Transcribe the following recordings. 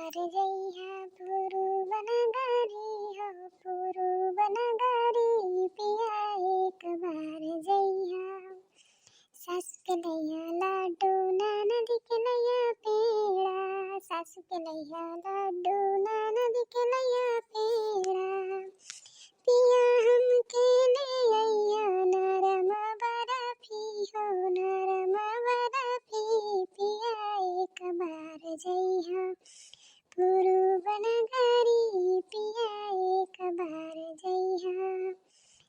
बार जइहा पुरुब नगरी हो पुरुब नगरी पिया एक बार जइहा। सासु के लैया लाडू ननद के लैया पेड़ा, सासु के लैया लाडू ननद के लैया पेड़ा। पिया हमके ले अइहा नरम बरफी हो नरम बरफी पिया एक बार जइहा पुरुब नगरी पिया एक बार जइहा।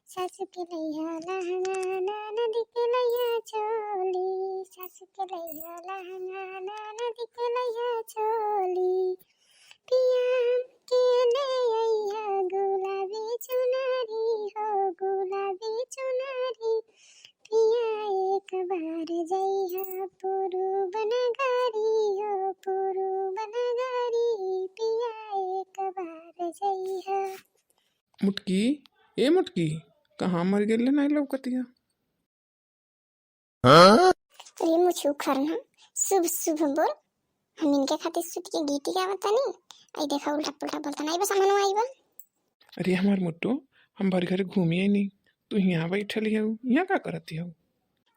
सासु के लैया लहंगा ननद के लैया चोली, सासु के लैया लहंगा ननद के लैया चोली। पिया हमके ले अइहा गुलाबी चुनरी हो गुलाबी चुनरी पिया एक बार जइहा पुरुब नगरी हो पुरुब नगरी पिया एक बार जइहा। मुटकी, ए मुटकी, कहाँ मर गेल नहीं लौकतिया? अरे मुझे उखड़ना शुभ शुभ बोल, हम इनके खातिर सुत के गीत गावतानी, आई देखा उल्टा पुल्टा बोलता नहीं बस हमनो आइबा। अरे हमार मुट्टो, हम भर घर घूमिए नहीं, तू यहाँ बैठल हऊ, यहाँ का करती हऊ?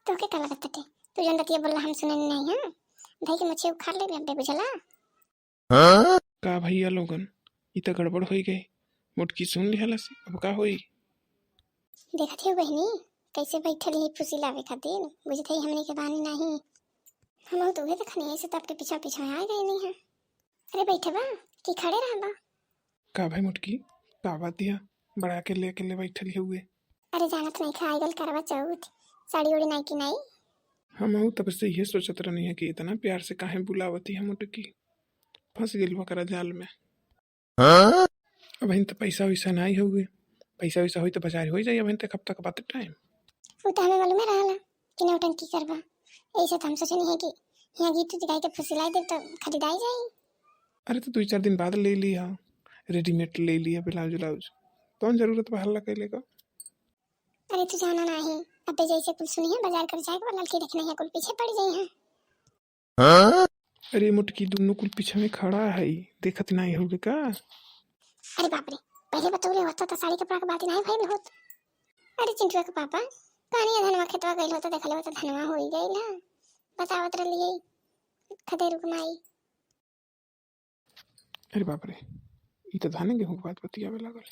तो के का लगत टे तू जन बतिया बोलला हम सुने नहीं। हां भाई के मुझे उखाड़ ले अबे बुझला। का भैया लोगन, ई त गड़बड़ हो गई, मुटकी सुन लिहला से अब का होई? देखत हो बहनी कैसे बैठल ही फुसी लावे खातिर, बुझत है हमने के बानी नहीं, हम तो उहे देखनी ऐसे तो आपके पीछा पीछा आ गए नहीं है। अरे बैठबा कि खड़े रहबा? का भाई मुटकी, का बात दिया बड़ा अकेले अकेले बैठल हुए? अरे जानत नहीं खा गल करवा चौथ, साड़ी उड़ी नहीं कि नहीं? हम हूँ तब से ये सोचत रहनी है कि इतना प्यार से काहे बुलावती है मुटकी, फंस गेल बकरा जाल में। अब तो पैसा वैसा नहीं हुए, पैसा वैसा हुई तो बाजार हो जाए, अब तक हफ्ता के बाद टाइम। वो तो हमें मालूम रहला कि नौटंकी करबा, ऐसे तो हम सोचे नहीं है कि यहाँ गीत उत गाय के फुसिलाई दे तो खरीदाई जाई। अरे तो 2-4 दिन बाद ले लिया, रेडीमेड ले लिया ब्लाउज उलाउज, कौन जरूरत बा हल्ला कैले का? अरे तू जाना नहीं अबे जैसे कुल सुनी है बाजार कर जाए के लड़की देखना है कुल पीछे पड़ जाई है। अरे मुटकी दोनों कुल पीछे में खड़ा है, देखत नहीं होगे का? अरे बाप रे, पहले बतौले होता तो साड़ी कपड़ा के बात नहीं भइल होत। अरे चिंटुआ के पापा कहानी धनवा खेतवा गइल होता देखले होता धनवा होई गइल है, बतावत रहलिए खदेरू के माई। अरे बाप रे, ई तो धाने गेहूं के बात बतियावे लागल।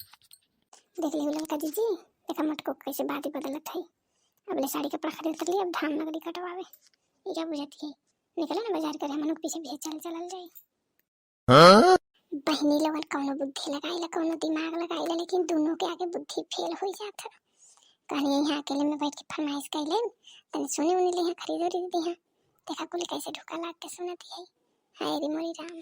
देख ले लड़का जीजी, देखा मटको कैसे बात ही बदलत है, अब ले साड़ी कपड़ा खरीद कर लिए अब धान नगरी कटवावे, ई क्या बुझत है? निकला ना बाजार करे हमन के पीछे पीछे चल चलल जाई। बहनी लोगन कौनो बुद्धि लगाइला कौनो दिमाग लगाइला, लेकिन दोनों के आगे बुद्धि फेल हो जात है। कहनी यहाँ अकेले में बैठ के फरमाइश कैले तने सुने उनी ले यहाँ खरीद उरीद दी, देखा कुल कैसे ढोका लाग के सुनती है। हाय रे मोरी राम।